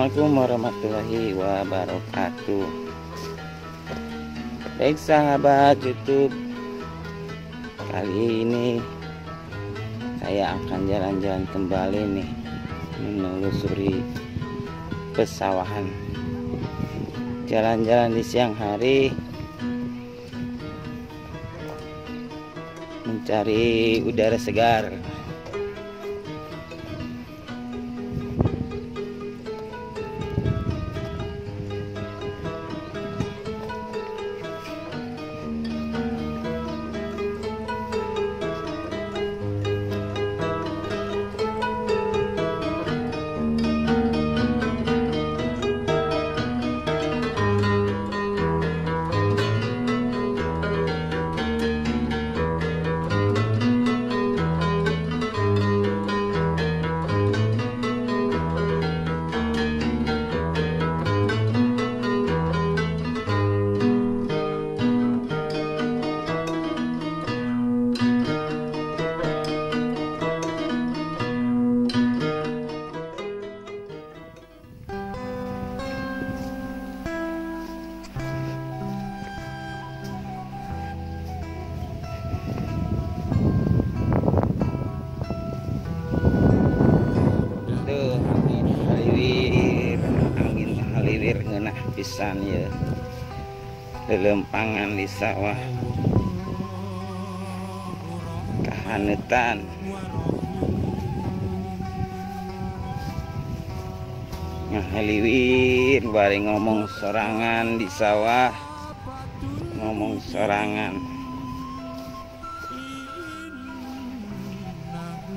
Assalamualaikum warahmatullahi wabarakatuh. Baik sahabat YouTube, kali ini saya akan jalan-jalan kembali nih, menelusuri pesawahan. Jalan-jalan di siang hari, mencari udara segar. Ngeunah pisan ya, lelempangan di sawah kahanetan ngahaliwir bari ngomong sorangan di sawah, ngomong sorangan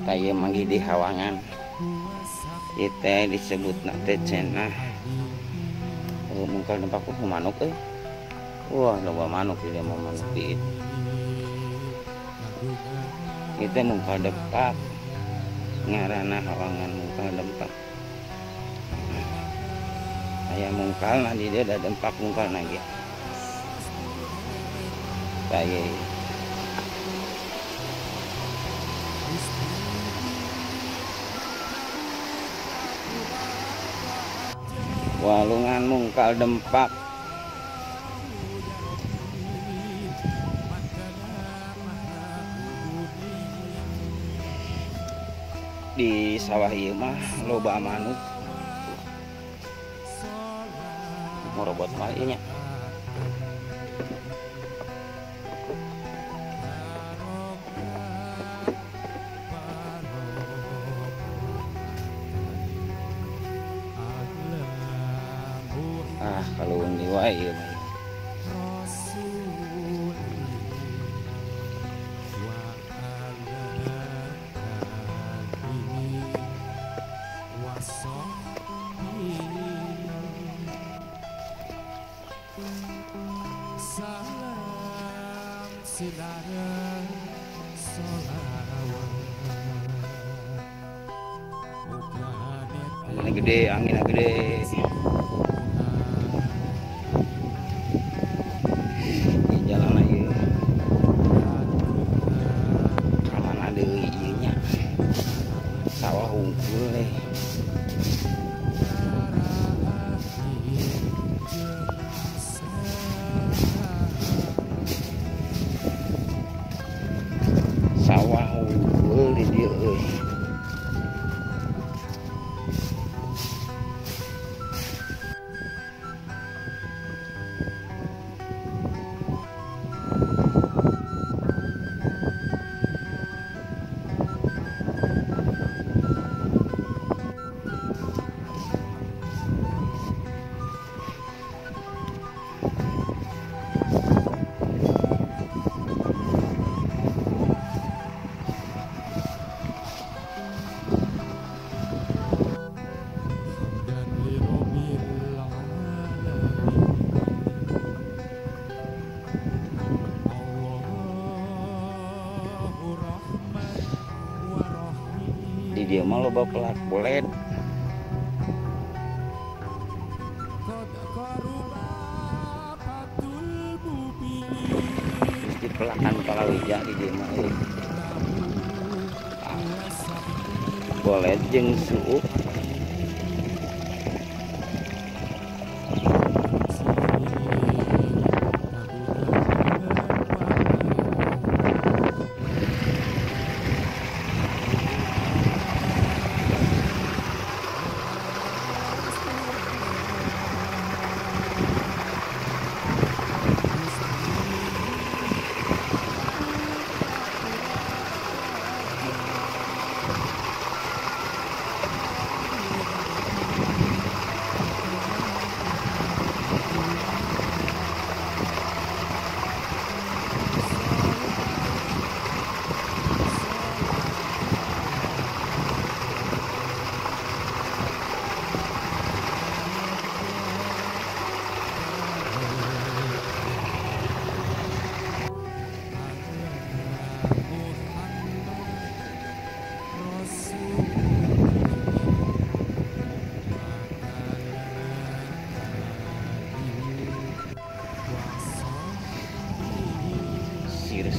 taya manggih di hawangan ieu teh disebutna teh cenah. Mungkal nempak ku manuk euy. Wah, loba manuk ieu mah, manuk diit. Ieu teh mungkal dempak. Ngaranna hawangan mungkal dempak. Aya mungkalna di dieu da dempak mungkalna ge. Tah ieu. Walungan mungkal dempak. Di sawah ieu mah loba manuk. Morobot mah ieu nya. Ah, kalau undi wae ieu mah. Salam sinareng solawat. Angin gede, angin gede. Di jalan ieu. Kamana deui ieu nya? Sawah hungkul leh. Sawah hungkul di dieu euy. Di dia mah loba pelak boled. Terus dipelakan palawija di dia mah euy. Boled jeung suuk.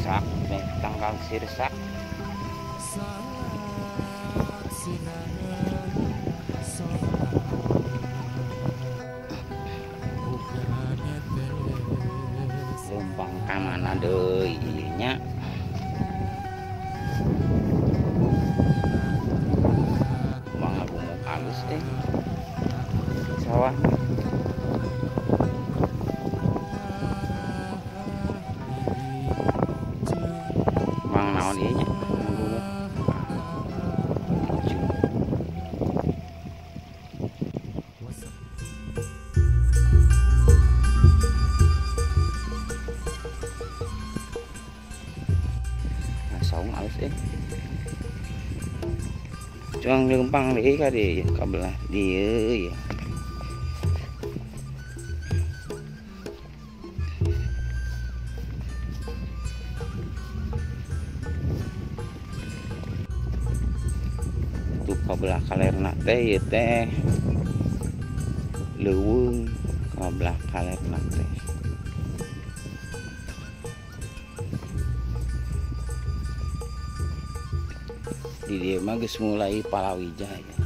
Sirsak nih, tangkal sirsak. Lumpang ka mana deui ieu nya. Mangagumuk alus teh. Sawah. Mang naon ieu nya? Mangagumuk. Saung alus eh. Cuang lempang deui ka dieu ka belah dieu ya. Tuh ka belah kalerna teh ieu teh. Leuweung ka belah kalerna teh. Di dieu mah geus mulai palawija ya.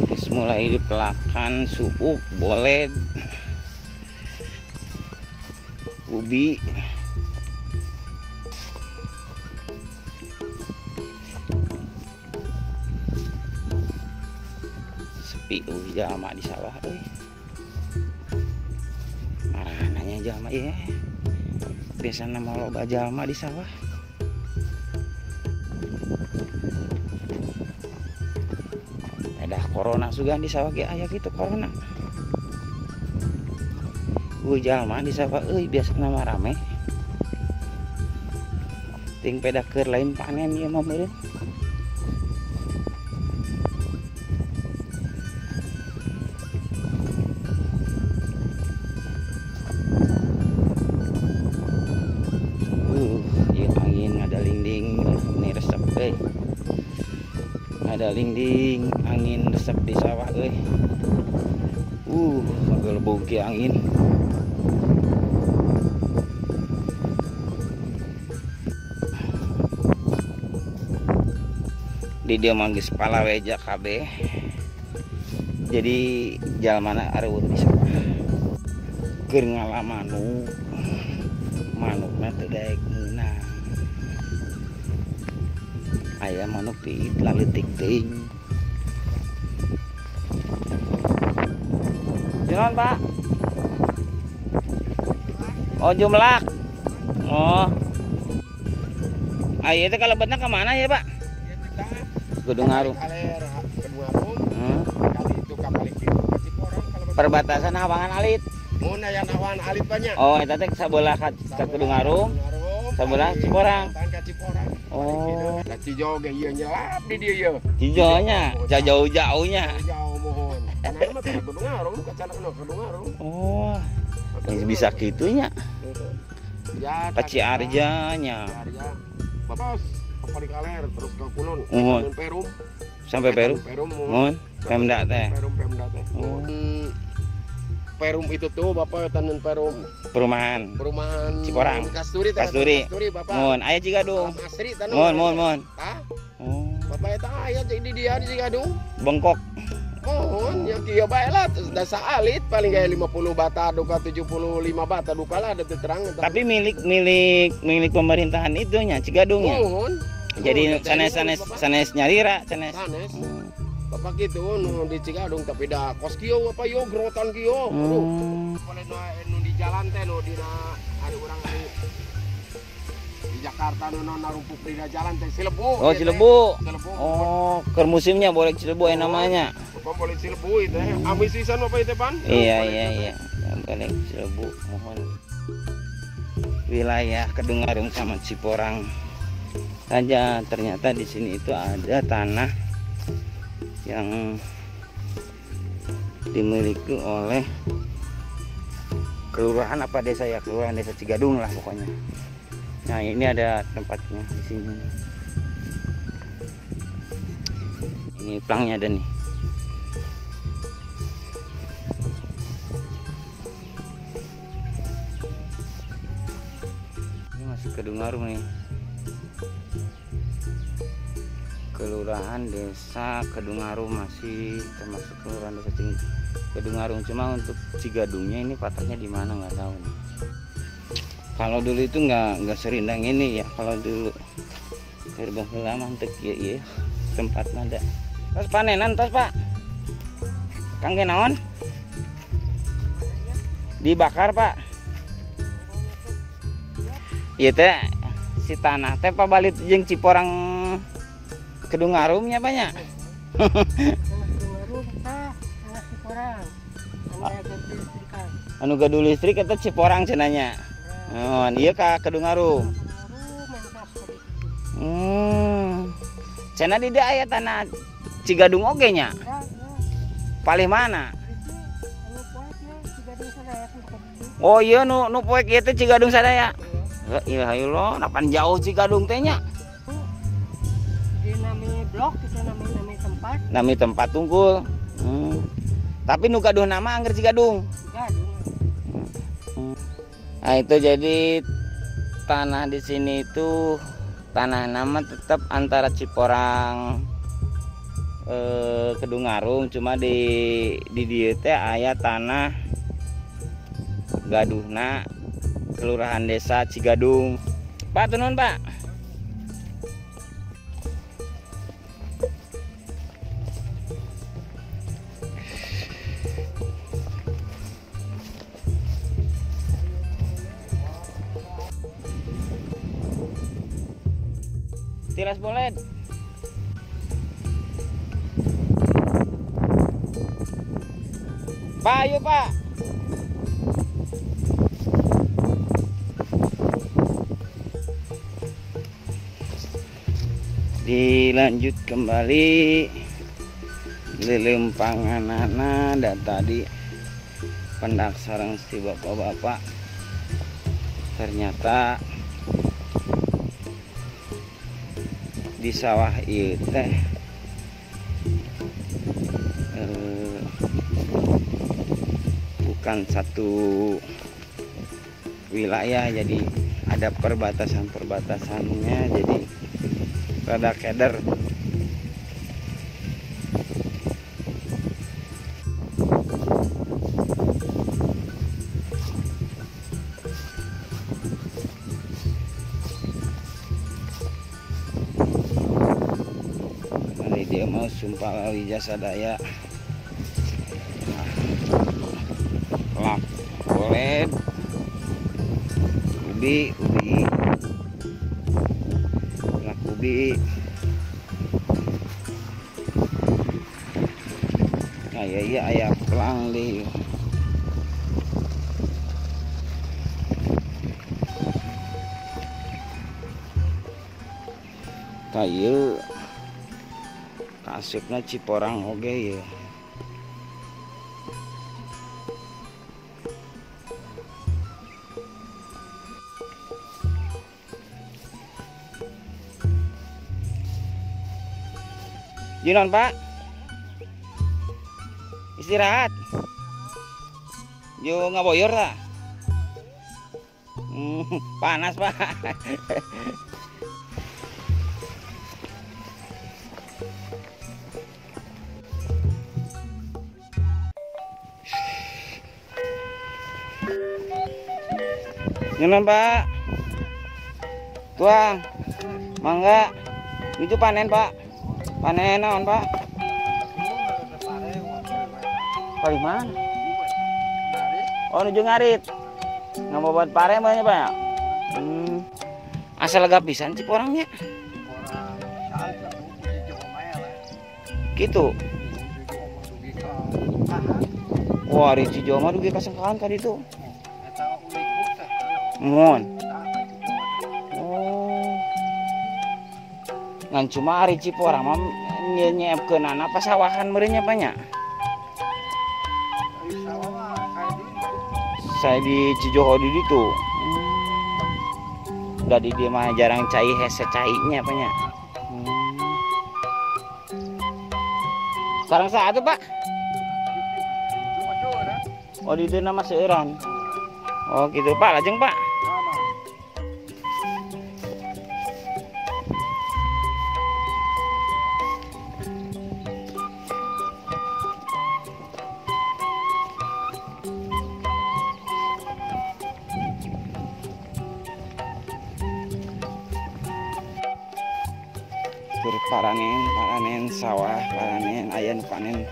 Geus mulai dipelakan suuk, boled, ubi. Sepi euy jalma di sawah euy. Marananya jalma ieu. Biasana mah loba jalma di sawah. Edah corona sugan di sawah ge aya kitu corona. Euy jalma di sawah euy biasana mah rame. Ting pedah keur lain panen ieu mah meureun. Ada linding angin resep di sawah euy. Magelebog ge angin. Di dieu mah geus palaweja kabeh. Jadi jalmana areuweuh di sawah. Keur ngala manuk. Manukna teu daek meunang. Aya manuk di laletik teuing. Jalan, Pak. Oh, jumlak. Oh. Ayo itu kalau betna ke mana ya, Pak? Gedung Arum. Perbatasan Hawangan Alit. Mun aya Hawangan Alit banyak. Oh, eta teh sabelah ka Gedung Arum. Sabelah Ciporang. Oh, da Cijo ge ieu nyelap di dieu ieu. Cijonya, jauh-jauhnya. Jauh mohon. Karena mah ka Gedung Arum, ka canakna Gedung Arum. Oh. Bisa kitunya. Ya, ka Ciarja nya. Bapak paling kaler terus ke Kulon, Perum. Sampai Perum. Perum. Mohon. Pemda teh. Perum Pemda teh. Oh. Perum itu tuh Bapak tanen Perum. Perumahan. Perumahan Ciporang. Kasturi teh. Kasturi. Kasturi Bapak. Mohon aya Cigadung. Asri tanah. Mohon mohon mohon. Tah. Oh. Bapak eta aya di dia di Cigadung. Bengkok. Mohon ya kieu bae lah da saalit paling gaya 50 bata duka 75 bata duka lah ada terang. Tapi milik milik milik pemerintahan itu nya Cigadung nya. Mohon. Jadi sanes sanes sanes nyarira sanes. Sanes. Bapak gitu nu di Cigadung tapi dah kos kieu apa yo grotan kieu. Aduh. Boleh nu di jalan teh nu dina ada urang di Jakarta nu narumpuk di jalan teh Cilebu. Oh, Cilebu. Cilebu. Oh, keur musimnya boleh Cilebu ya namanya. Bapak boleh Cilebu itu ya. Amis sisan bapak itu pan. Iya iya iya. Boleh Cilebu mohon. Wilayah Kedung Arum sama Ciporang saja. Ternyata di sini itu ada tanah yang dimiliki oleh kelurahan apa desa ya, kelurahan desa Cigadung lah pokoknya. Nah ini ada tempatnya di sini. Ini plangnya ada nih. Ini masih Kedungarum nih. Kelurahan Desa Kedungarum masih termasuk Kelurahan Desa Kedungarum, cuma untuk Cigadungnya ini patahnya di mana nggak tahu nih. Kalau dulu itu nggak serindang ini ya, kalau dulu baheula mah teu kieu ieu tempat nada. Tos panenan tos Pak. Kangge naon? Dibakar Pak. Ieu teh si tanah teh pabalit jeung Ciporang Kedungarumnya banyak. Anu gaduh listrik eta Ciporang cenanya. Oh, iya ka Kedungarum. Cenah di dieu aya tanah Cigadung oge nya. Palih mana? Oh iya nu nu poek ieu teh Cigadung sadaya. La ilaha illallah, napan jauh Cigadung teh nya. Nami blok itu nami tempat. Nami tempat tunggul. Tapi nu gaduh nama angger Cigadung. Cigadung. Nah itu jadi tanah di sini itu tanah nama tetap antara Ciporang Kedungarum, cuma di dieu teh aya tanah gaduhna Kelurahan Desa Cigadung. Pak tunun Pak. Tilas boled. Pak, ayo Pak. Dilanjut kembali lelempanganana dan tadi pendak sarang si bapak-bapak ternyata di sawah ieu teh bukan satu wilayah, jadi ada perbatasan-perbatasannya, jadi rada keder. Dia mau sumpah jasa daya lak boleh ubi ubi lak ubi. Nah ya iya ayah pelang di kayu asupna Ciporang oge ya. Jinon Pak, istirahat. Yo ngaboyor lah. Panas Pak. Nyenon Pak, tuang, mangga, itu panen Pak, panen naon Pak? Paling mana? Oh nuju ngarit, nggak mau buat pare banyak Pak ya? Asal lega pisan Ciporangnya. Gitu. Wah, di Cijoho mah dugi kasengkahan kan itu. Mohon. Oh. Ngan cuma ari Ciporang mah nyeepkeunana pasawahan meureun nya banyak. Saya di Cijoho di ditu. Udah di dia mah jarang cai hese cainya banyak. Sareng saha tuh, Pak? Oh, di itu nama seueuran. Oh, gitu, Pak. Lajeng, Pak. Paranen, paranen sawah, paranen aya nu panen.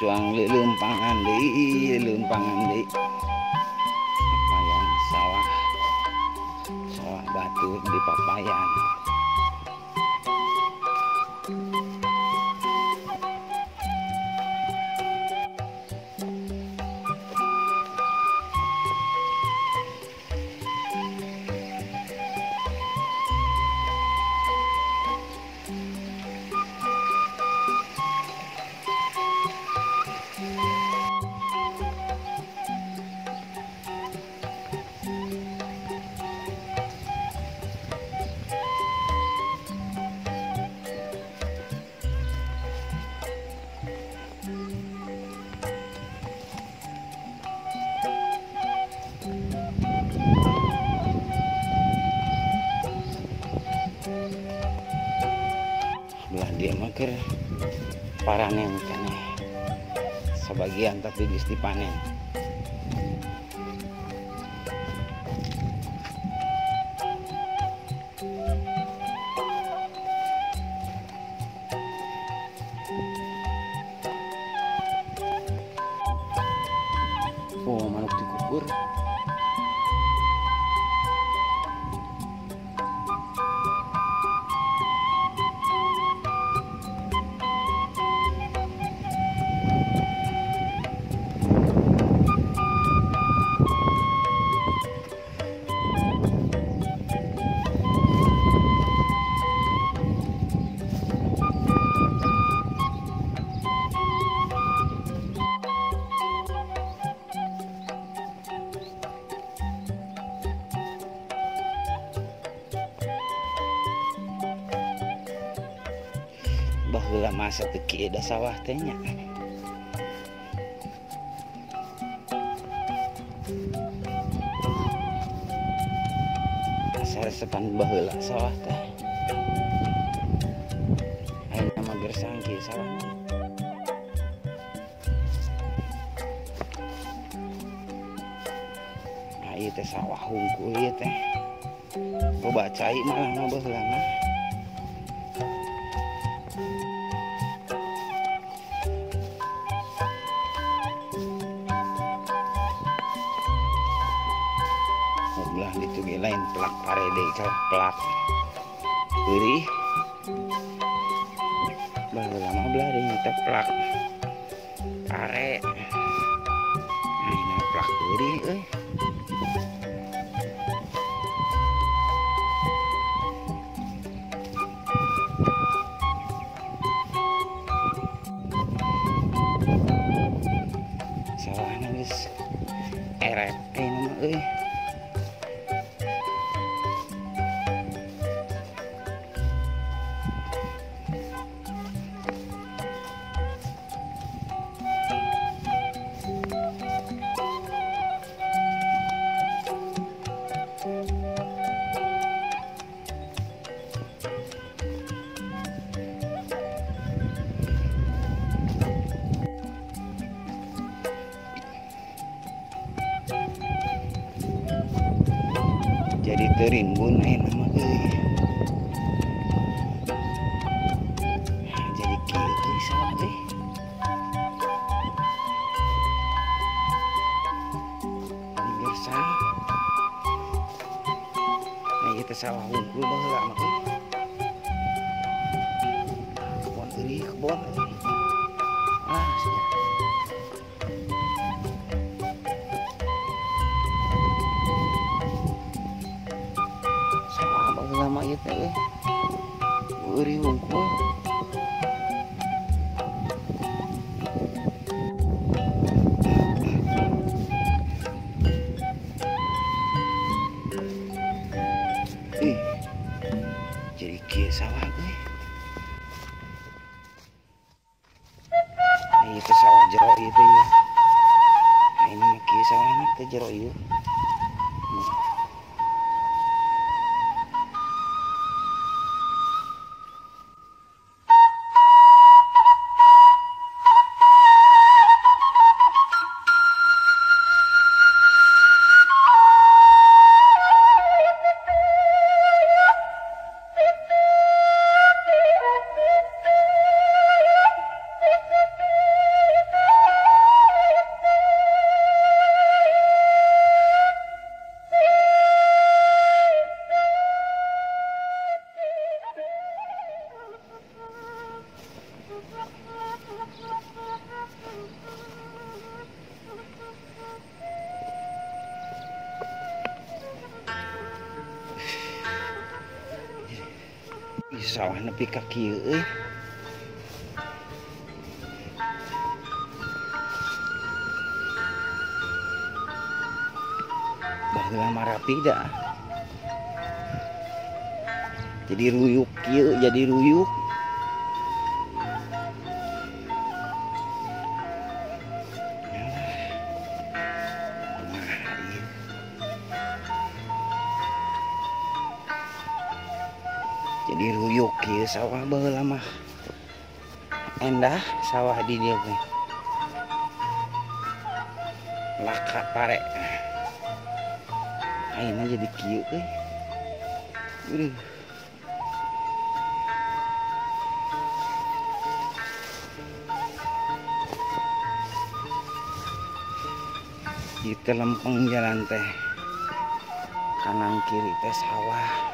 Cuang leumpangan deui, leumpangan deui. Papayan sawah. Sawah batur di papayan. Belah dia mah keur paranen keneh. Sebagian tapi geus dipanen. Oh, manuk dikukur. Baheula masa teu kieu da sawah teh nya. Asa resepan baheula sawah teh. Ayeuna mah gersang kieu sawah. Nah, ieu teh sawah hungkul ieu teh. Loba cai malah mah baheula mah. Belah ditu ge lain pelak parede kalah pelak heurih. Baheula mah belah dieu teh pelak pare. Ayeuna pelak heurih euy. Sawahna geus erep ayeuna mah euy. Jadi terimbun ayeuna mah euy. Jadi kieu euy sawah teh. Gersang. Nah, ieu Ieu teh sawah hungkul baheula mah. Kebon euy, kebon. Ah, sia. Sawah baheula mah ieu teh euy. Euy hungkul. Jadi kieu sawah euy. Ieu teh sawah jero ieu teh ieu. Ayeuna mah kieu sawahna teh jero ieu. Sawah nepi ka kieu euy. Baheula mah rapi da. Jadi ruyuk kieu, jadi ruyuk. Jadi ruyuk kieu sawah baheula mah. Endah sawah di dieu teh. Laka pare. Ayeuna jadi kieu euy. Aduh. Ieu teh lempeng jalan teh. Kanan kiri teh sawah.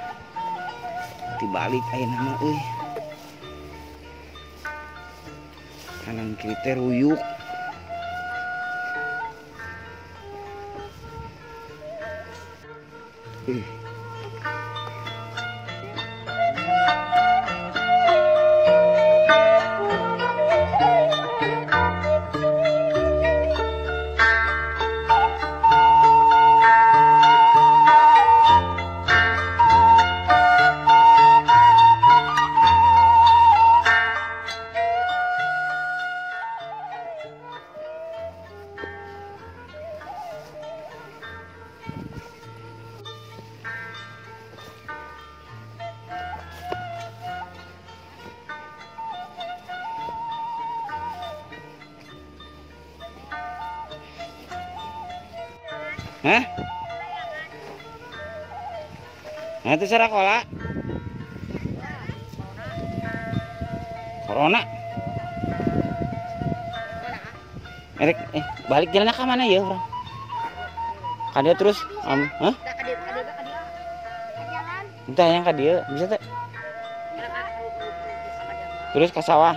Dibalik ayeuna mah euy. Kanan kiri teh ruyuk. Hah? Nah itu sarakola. Corona. Erek, balik jalannya ke mana ya orang? Kadia terus, hah? Entah yang kadia bisa tak? Terus ke sawah.